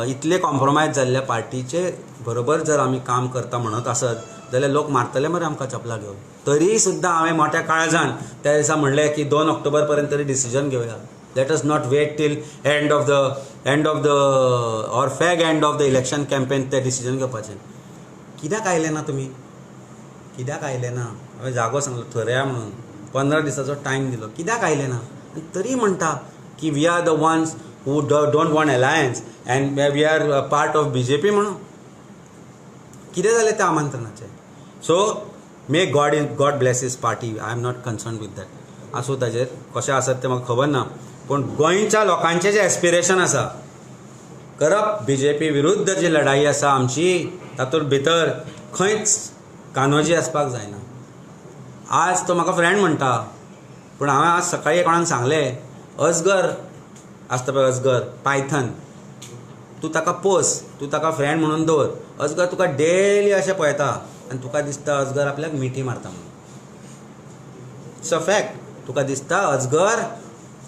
इतले कॉम्प्रोमायज जाल्ल्या पार्टीचे बरोबर जर आमी काम करता म्हणत आसत जाल्यार लोक मारतले मरे आमकां चपला घेवन. तरी सुद्दां हांवें मोठ्या काळजान त्या दिसा म्हणलें की 2 ऑक्टोबर पर्यंत तरी डिसिजन घेवया. Let us not wait till end of the or fag end of the election campaign ते डिसिजन घेवपाचें. कित्याक आयले ना तुमी? कित्याक आयले ना? हांवें जागो सांगलो थरया म्हणून, 15 दिसाचो टायम दिलो, कित्याक आयले ना? आनी तरी म्हणटा की we are the ones who don't want alliance and we are part of BJP म्हणून. कितें जालें त्या आमंत्रणाचें? So may God bless his party, I am not concern with that. आसूं ताजेर कशें आसत तें म्हाका खबर ना, पूण गोंयच्या लोकांचें जें एस्पिरेशन आसा, करप बीजेपी विरुद्ध जी लढाई आसा आमची, तातूंत भितर खंयच कानोजी आसपाक जायना. आज तो म्हाका फ्रेंड म्हणटा, पूण हांवें आज सकाळी कोणाक सांगलें, अजगर आसता पळय, अजगर पायथन, तूं ताका पोस, तूं ताका फ्रेंड म्हणून दवर. अजगर तुका डेली अशें पळयता आनी तुका दिसता अजगर आपल्याक मिठी मारता म्हणून. It's a fact. तुका दिसता अजगर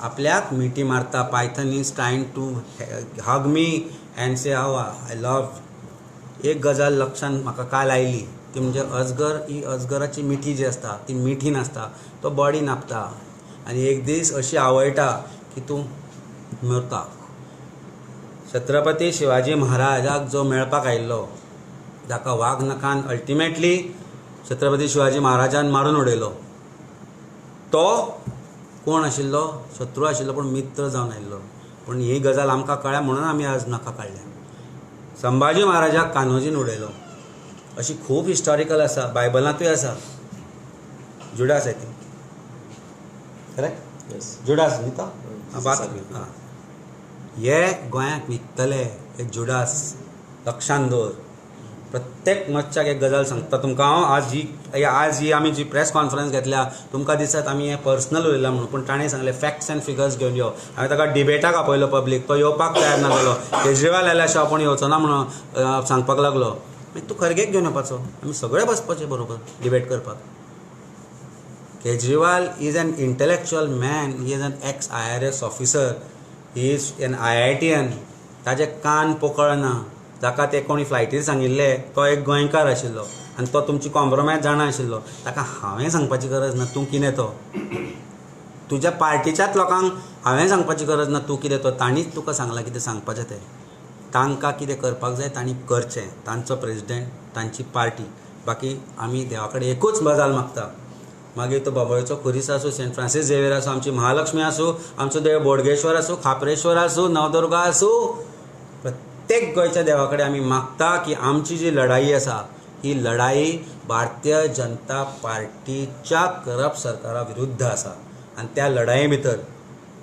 आपल्याक मिठी मारता. Python is trying to hug me and say how I love. एक गजाल लक्षांत म्हाका काल आयली ती म्हणजे अजगर ही अजगराची मिठी जी आसता ती मिठी नासता, तो बॉडी नापता आनी एक दीस अशी आवळटा की तूं मरता. छत्रपती शिवाजी महाराजाक जो मेळपाक आयिल्लो ताका वाग नखान अल्टिमेटली छत्रपती शिवाजी महाराजान मारून उडयलो. तो कोण आशिल्लो? शत्रू आशिल्लो, पूण मित्र जावन आयिल्लो. पूण ही गजाल आमकां कळ्ळ्या म्हणून आमी आज नखा काडल्या. संभाजी महाराजाक कान्होजीन उडयलो. अशी खूब हिस्टॉरिकल आसा, बायबलांतूय आसा. Judas I think, correct? Judas न्ही तो? हे गोंयाक विकतले हे जुडास, लक्षांत दवर. प्रत्येक मनशाक एक गजाल सांगता तुमकां हांव. आज ही आमी जी प्रेस कॉन्फरन्स घेतल्या तुमकां दिसत आमी हें पर्सनल उलयलां म्हणून, पूण ताणें सांगलें फॅक्ट्स एंड फिगर्स घेवन यो. हांवें ताका डिबेटाक आपयलो पब्लीक, तो येवपाक तयार ना जालो. केजरीवाल आयल्या शिवाय आपूण येवचो ना म्हणून सांगपाक लागलो. मागीर तूं खरगेक घेवन येवपाचो, आमी सगळे बसपाचे बरोबर डिबेट करपाक. Kejriwal is an intellectual man, he is an ex IRS officer, he is an IITian. ताजे कान पोकळ ना. जाका ते कोणी फ्लायटीर सांगिल्ले तो एक गोंयकार आशिल्लो आनी तो तुमची कॉम्प्रोमायज जाणा आशिल्लो. ताका हांवें सांगपाची गरज ना तूं कितें तो. तुज्या पार्टीच्याच लोकांक हांवें सांगपाची गरज ना तूं कितें तो. तांणीच तुका सांगलां कितें सांगपाचें तें. तांकां कितें करपाक जाय तांणी करचें. तांचो प्रेजिडेंट, तांची पार्टी. बाकी आमी देवा कडेन एकूच गजाल मागता, मागीर तो बाबोळेचो खुरीस आसूं, सेंट फ्रांसीस झेवियर आसूं, आमची महालक्ष्मी आसूं, आमचो देव बोडगेश्वर आसूं, खाप्रेश्वर आसूं, नवदुर्गा आसूं, प्रत्येक गोंयच्या देवा कडेन आमी मागता की आमची जी लढाई आसा ही लढाई भारतीय जनता पार्टीच्या करप्ट सरकारा विरुद्ध आसा. आनी त्या लढाये भितर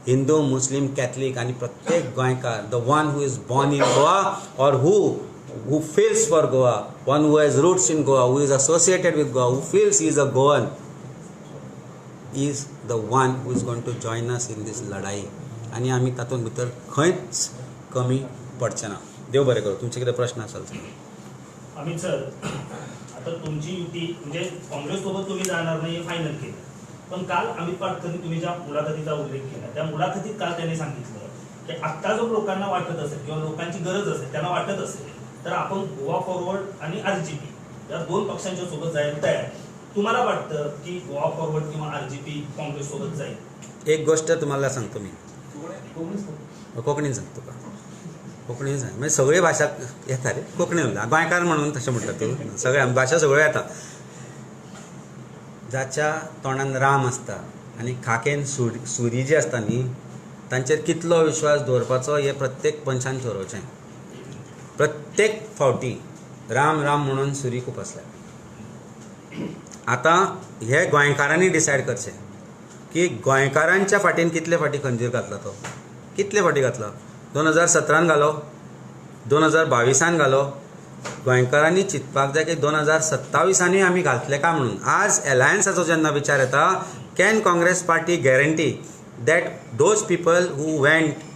हिंदू, मुस्लीम, कॅथलीक आनी प्रत्येक गोंयकार, the one who is born in Goa or who feels for Goa, one who has roots in Goa, who is associated with Goa, who feels he is a Goan, is the one who is going to join us in this लढाई. आनी आमी तातूंत भितर खंयच कमी पडचे ना. देव बरें करूं. तुमचे कितें प्रश्न आसा जाल्यार. अमित सर, आता तुमची युती म्हणजे काँग्रेस सोबत तुम्ही जाणार नाही हे फायनल केलं, पण काल अमित पाटकरनी तुम्ही ज्या मुलाखतीचा उल्लेख केला त्या मुलाखतीत काल त्यांनी सांगितलं की आत्ता जर लोकांना वाटत असेल किंवा लोकांची गरज असेल, त्यांना वाटत असेल तर आपण गोवा फॉरवर्ड आणि आरजीपी या दोन पक्षांच्या सोबत जायला तयार. तुम्हाला वाटतं की गोवा फॉरवर्ड किंवा आरजीपी काँग्रेस सोबत जाईल? एक गोष्ट तुम्हाला सांगतो मी, कोंकणीन सांगतो का? कोंकणीन सांग, म्हणजे सगळी भाशा येता रे. कोंकणी उलयता, गोंयकार म्हणून तशें म्हणटा तूं, सगळ्या भाशा सगळ्यो येता. जाच्या तोंडान राम आसता आनी खाकेन सुरी जी आसता न्ही, तांचेर कितलो विश्वास दवरपाचो हें प्रत्येक मनशान थारोवचें. प्रत्येक फावटी राम राम म्हणून सुरी खुपसल्या. आतां हे गोंयकारांनी डिसायड करचें की गोंयकारांच्या फाटीन कितले फाटी खंजीर घातला तो, कितले फाटी घातला. 2017 घालो, 2022 घालो. गोंयकारांनी चिंतपाक जाय की 2027 आमी घातले काय म्हणून. आज एलायन्साचो जेन्ना विचार येता, can Congress party guarantee that those people who went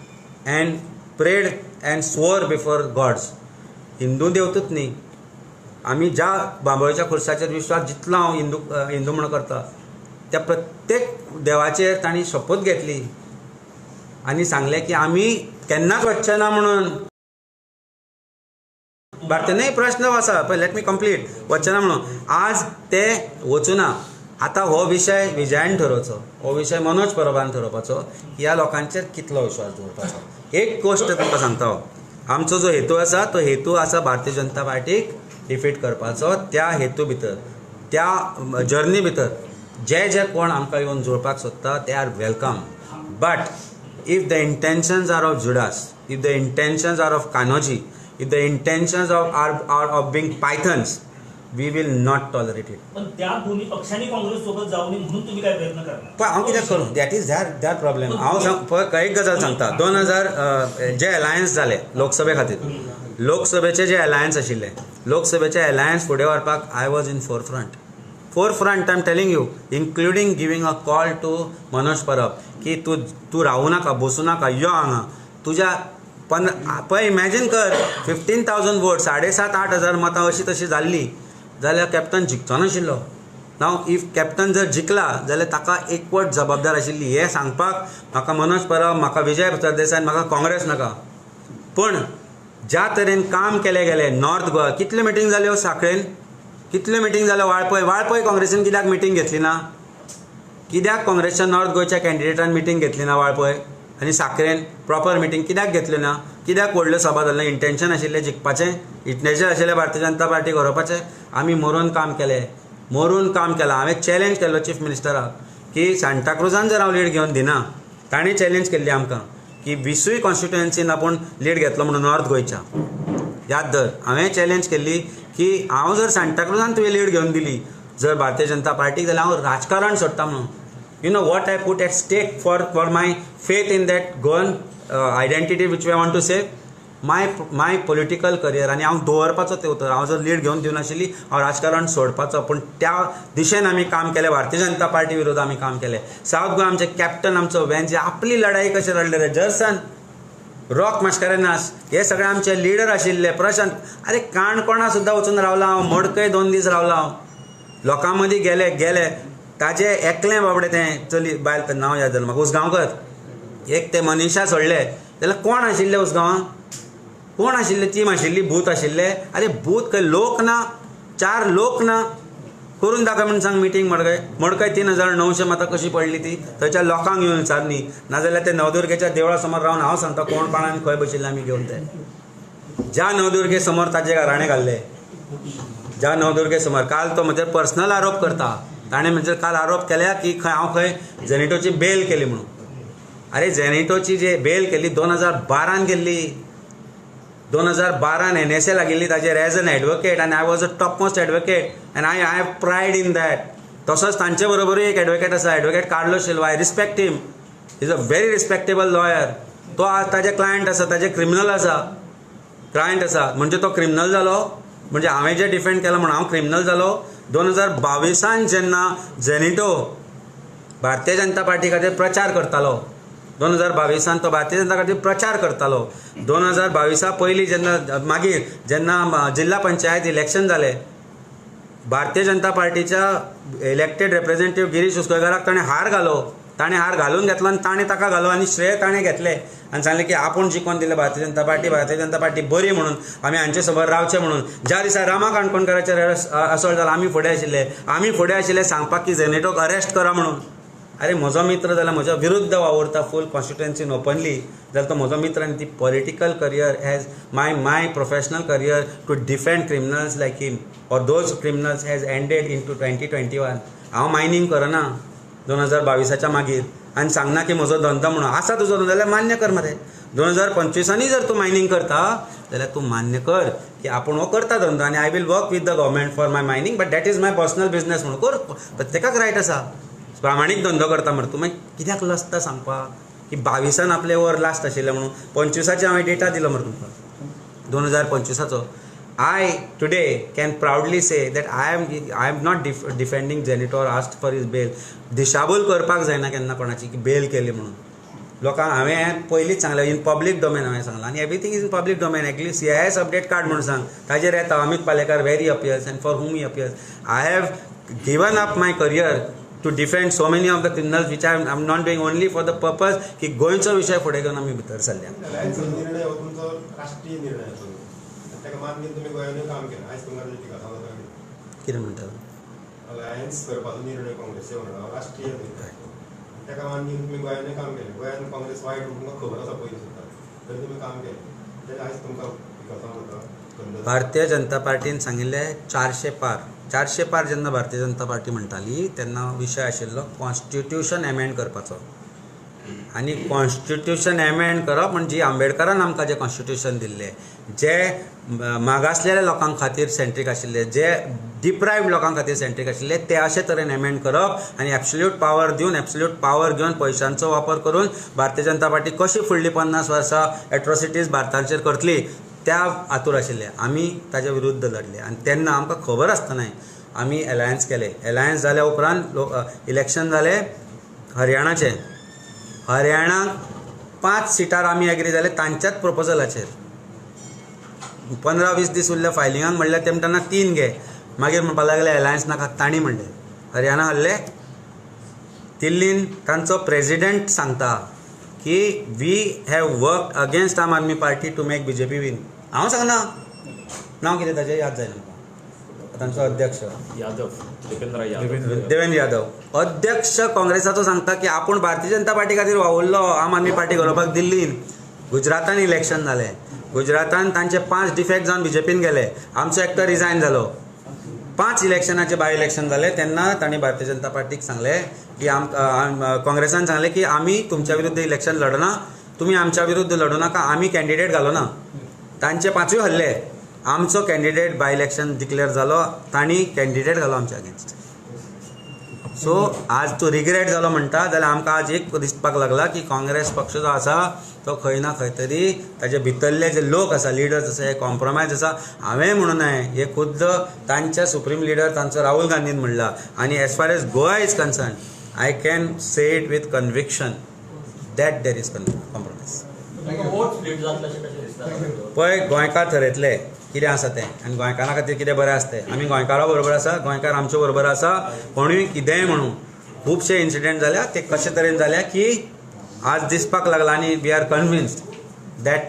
and prayed and swore before gods, Hindu देवतूच न्ही, आमी ज्या बांबोळेच्या खुर्साचेर विश्वास जितलो हांव हिंदू हिंदू म्हणून करता, त्या प्रत्येक देवाचेर तांणी शपथ घेतली आनी सांगलें की आमी केन्नाच वचचे ना म्हणून. भारतीय नाही प्रश्न आसा, पळय let me complete. वचचे ना म्हणून आज ते वचूना. आतां हो विशय विजयान ठरोवचो, हो विशय मनोज परबान ठरोवपाचो, ह्या लोकांचेर कितलो विश्वास दवरपाचो. एक गोश्ट तुमकां सांगता हांव, आमचो जो हेतू आसा तो हेतू आसा भारतीय जनता पार्टीक डिफीट करपाचो. त्या हेतू भितर, त्या जर्नी भितर जे जे कोण आमकां येवन जोडपाक सोदता ते are welcome. But if the intentions are of Judas, if the intentions are of Kanhoji, if the intentions of are of being pythons, we will not tolerate it. पण त्या दोन्ही पक्षांनी काँग्रेस सोबत जाऊ नये म्हणून तुम्ही काय प्रयत्न करणार? पण हांव कित्याक करूं? That is their problem. हांव एक गजाल सांगता, 2000 जे अलायन्स जाले लोकसभे खातीर, लोकसभेचे जे अलायन्स आशिल्ले, लोकसभेचे अलायन्स फुडें व्हरपाक I was in forefront. Forefront, I am telling you, including giving a call to Manoj Parab की तूं तूं रावूं नाका, बसूं नाका, यो हांगा. तुज्या पळय इमॅजीन कर, 15,000 वोट, 7,500-8,000 हजार मतां अशी तशी जाल्ली जाल्यार कॅप्टन जिखचो नाशिल्लो. नाव if captain जर जिखला जाल्यार ताका एकवट जबाबदार आशिल्ली. हें सांगपाक म्हाका मनोज परब, म्हाका विजय सरदेसाय, म्हाका काँग्रेस नाका. पूण ज्या तरेन काम केलें गेलें नॉर्थ गोवा, कितल्यो मिटींग जाल्यो साखळेन, कितल्यो मिटींग जाल्यो वाळपय, वाळपय काँग्रेसीन कित्याक मिटींग घेतली ना? कित्याक काँग्रेसच्या नॉर्थ गोंयच्या कॅन्डिडेटान मिटींग घेतली ना वाळपय आनी साखरेन? प्रॉपर मिटींग कित्याक घेतल्यो ना? कित्याक व्हडल्यो सभा जाल्यो? इंटेन्शन आशिल्लें जिखपाचें, इंटेन्शन आशिल्लें भारतीय जनता पार्टीक हरोवपाचें. आमी मरून काम केलें, मरून काम केलां. हांवें चॅलेंज केल्लो चीफ मिनिस्टराक की सांताक्रुजान जर हांव लीड घेवन दिना, ताणें चॅलेंज केल्ली आमकां की 20 कॉन्स्टिट्युएन्सीन आपूण लीड घेतलो म्हणून नॉर्थ गोंयच्या. याद धर, हांवें चॅलेंज केल्ली की हांव जर सांताक्रुजान तुवें लीड घेवन दिली जर भारतीय जनता पार्टीक जाल्यार हांव राजकारण सोडटा म्हणून. You know what I put at stake for my faith in that Goan identity which we want to save, my political career. आनी हांव दवरपाचो तें उतर, हांव जर लीड घेवन दिवनाशिल्ली हांव राजकारण सोडपाचो. पूण त्या दिशेन आमी काम केलें, भारतीय जनता पार्टी विरोध आमी काम केलें. सावथ गोवा आमचे कॅप्टन आमचो वेन्झी आपली लढाई कशें लढले रे, जर्सन रॉक मास्कारेन्हास हे सगळे आमचे लिडर आशिल्ले. प्रशांत, अरे काणकोणा सुद्दां वचून रावला हांव, मडकय 2 दीस रावला हांव, लोकां मदीं गेले गेले. ताजे एकलें बाबडें तें चली बायल, नांव याद जालें म्हाका, उसगांवकर एक ते मनीषा सोडले जाल्यार कोण आशिल्ले उसगांवांक? कोण आशिल्ले? टीम आशिल्ली, बूथ आशिल्ले. अरे बूथ खंय लोक ना, 4 लोक ना, करून दाखय म्हूण सांग मिटींग मडकय. मडकय 3900 मतां कशी पडली ती थंयच्या लोकांक येवन विचारनी, नाजाल्यार ते नवदुर्गेच्या देवळा समोर रावन हांव सांगता कोण कोणान खंय बशिल्ले आमी घेवन ते. ज्या नवदुर्गे समोर ताजे घराणे घाल्ले, ज्या नवदुर्गे समोर काल तो म्हजेर पर्सनल आरोप करता. ताणें म्हणजे काल आरोप केल्या की खंय हांव खंय झेनिटोची बेल केली म्हणून. अरे झेनिटोची जे बेल केली 2012 केल्ली, 2012 NSA लागिल्ली ताजेर एज एन एडवोकेट, आनी I was a top most advocate and I have pride in that. तसोच तांचे बरोबरूय एक एडवोकेट आसा, advocate Carlos Silva, I respect him, is a very respectable lawyer. तो आज ताजे क्लायंट आसा, ताजे क्रिमिनल आसा, क्लायंट आसा, म्हणजे तो क्रिमिनल जालो, म्हणजे हांवें जें डिफेंड केलां म्हणून हांव क्रिमिनल जालो. 2022 जेन्ना झेनिटो भारतीय जनता पार्टी खातीर प्रचार करतालो, 2022 तो भारतीय जनता खातीर प्रचार करतालो. 2022 पयलीं जेन्ना मागीर जेन्ना जिल्हा पंचायत इलेक्शन जालें, भारतीय जनता पार्टीच्या इलेक्टेड रिप्रेझेंटेटिव्ह गिरीश उसगांवकाराक ताणें हार घालो, ताणें हार घालून घेतलो आनी ताणें ताका घालो आनी श्रेय ताणें घेतलें आनी सांगलें की आपूण जिखोवन दिलें भारतीय जनता पार्टी, भारतीय जनता पार्टी बरी म्हणून आमी हांचे समोर रावचें म्हणून. ज्या दिसा रामा काणकोणकाराचेर असोल्ट जाला आमी फुडें आशिल्ले, आमी फुडें आशिल्ले सांगपाक की झेनिटोक अरेस्ट करा म्हणून. अरे म्हजो मित्र जाल्यार म्हज्या विरुद्ध वावुरता फूल कॉन्स्टिट्युएन्सीन ओपनली, जाल्यार तो म्हजो मित्र आनी ती political career has my my professional career to defend criminals like him or those criminals has ended in to 2021. हांव मायनींग करना 2022 मागीर आनी सांगना की म्हजो धंदो म्हणून आसा तुजो धंदो जाल्यार मान्य कर मरे. 2025 जर तूं मायनींग करता जाल्यार तूं मान्य कर की आपूण हो करता धंदो आनी I will work with the government for my mining, but that is my personal business म्हणून कर. प्रत्येकाक रायट आसा, प्रामाणीक धंदो करता मरे तूं, मागीर कित्याक लजता सांगपाक की 22 आपलें वर लास्ट आशिल्लें म्हणून? 25 हांवें डेटा दिलो मरे तुमकां 2025. I today can proudly say that I am not defending Zenito or asked for his bail. दिशाभूल करपाक जायना केन्ना कोणाची की बेल केली म्हणून. लोकांक हांवें पयलींच सांगलें, इन पब्लीक डोमेन हांवें सांगलां आनी everything is in public domain. At least CIS update card म्हणून सांग, ताजेर येता Amit Palekar where he appears and for whom he appears. I have given up my career to defend so many of the criminals which I am not doing only for the purpose की गोंयचो विशय फुडें घेवन आमी भितर सरल्या. निर्णय हो तुमचो राष्ट्रीय निर्णय आशिल्लो, ताका मानून तुमी गोंयांतूय काम केलें. आयज तुमकां टिका सांगता कितें म्हणटा? अलायन्स करपाचो निर्णय काँग्रेसीचे वांगडा राष्ट्रीय निर्णय, ताका मानून तुमी गोंयांतूय काम केलें. गोंयांत काँग्रेस वायट तुमकां खबर आसा पयलीं सुद्दां, तरी तुमी काम केलें. तेन्ना आयज तुमकां टिका सांगता. भारतीय जनता पार्टीन सांगिल्लें 400 पार, 400 पार जेन्ना भारतीय जनता पार्टी म्हणटाली तेन्ना विशय आशिल्लो कॉन्स्टिट्युशन एमेंड करपाचो. आनी कॉन्स्टिट्युशन एमेंड करप म्हणजे आंबेडकरान आमकां जें कॉन्स्टिट्युशन दिल्लें, जे मागासलेल्या लोकां खातीर सेंट्रीक आशिल्ले, जे डिप्रायव्ड लोकां खातीर सेंट्रीक आशिल्ले, ते अशे तरेन एमेंड करप आनी एब्सोल्यूट पावर दिवन, एब्सोल्यूट पावर घेवन पयशांचो वापर करून भारतीय जनता पार्टी कशी फुडली 50 वर्सां एट्रोसिटीज भारताचेर करतली त्या आतूर आशिल्ले. आमी ताच्या विरुद्ध लढले आनी तेन्ना आमकां खबर आसतनाय आमी एलायन्स केले. एलायन्स जाल्या उपरांत इलेक्शन जालें हरियाणाचें. हरियाणाक 5 सिटार आमी एग्री जाले तांच्याच प्रपोजलाचेर. 15-20 दीस उरले फायलिंगाक, म्हणल्यार ते म्हणटाना 3 घे, मागीर म्हणपाक लागले एलायन्स नाका. तांणी म्हणलें हरियाणा हल्ले. दिल्लीन तांचो प्रेजिडेंट सांगता की we have work against Aam Aadmi Party to make BJP win. हांव सांगना, नांव कितें ताजें याद जायना म्हाका, तांचो अध्यक्ष यादव, देवेंद्र यादव, देवेंद्र यादव अध्यक्ष काँग्रेसाचो सांगता की आपूण भारतीय जनता पार्टी खातीर वावुरलो आम आदमी पार्टी घडोवपाक दिल्लीन. गुजरातान इलेक्शन जालें, गुजरातान तांचे 5 डिफेक्ट जावन बीजेपीन गेले, आमचो एकटो रिजायन जालो. 5 इलेक्शनाचे बाय इलेक्शन जाले तेन्ना तांणी भारतीय जनता पार्टीक सांगलें की काँग्रेसान सांगलें की आमी तुमच्या विरुद्ध इलेक्शन लढना, तुमी आमच्या विरुद्ध लढू नाका, आमी कॅन्डिडेट घालो ना. तांचे 5ूय हल्ले, आमचो कॅन्डिडेट बाय इलेक्शन डिक्लेअर जालो, तांणी कॅन्डिडेट घालो आमच्या अगेन्स्ट. सो आज तो रिग्रेट जालो म्हणटा जाल्यार आमकां आज एक दिसपाक लागला की काँग्रेस पक्ष जो आसा तो खंय ना खंय तरी ताजे भितरले जे लोक आसा, लिडर्स आसा, हे कॉम्प्रोमायज आसा. हांवें म्हणून न्हय, हे खुद्द तांचे सुप्रीम लिडर तांचो राहुल गांधीन म्हणला. आनी as far as Goa is concern I can say it with conviction that there is compromise. पळय गोंयकार थरयतले कितें आसा तें आनी गोंयकारां खातीर कितें बरें आसा तें. आमी गोंयकारां बरोबर आसा, गोंयकार आमचे बरोबर आसा. कोणूय कितेंय म्हणूं, खुबशे इन्सिडंट जाल्या ते कशे तरेन जाल्या की आज दिसपाक लागला आनी we are convinced that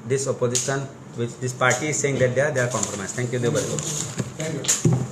this opposition which this party is saying that they are compromise. Thank you. देव बरें करूं. Thank you.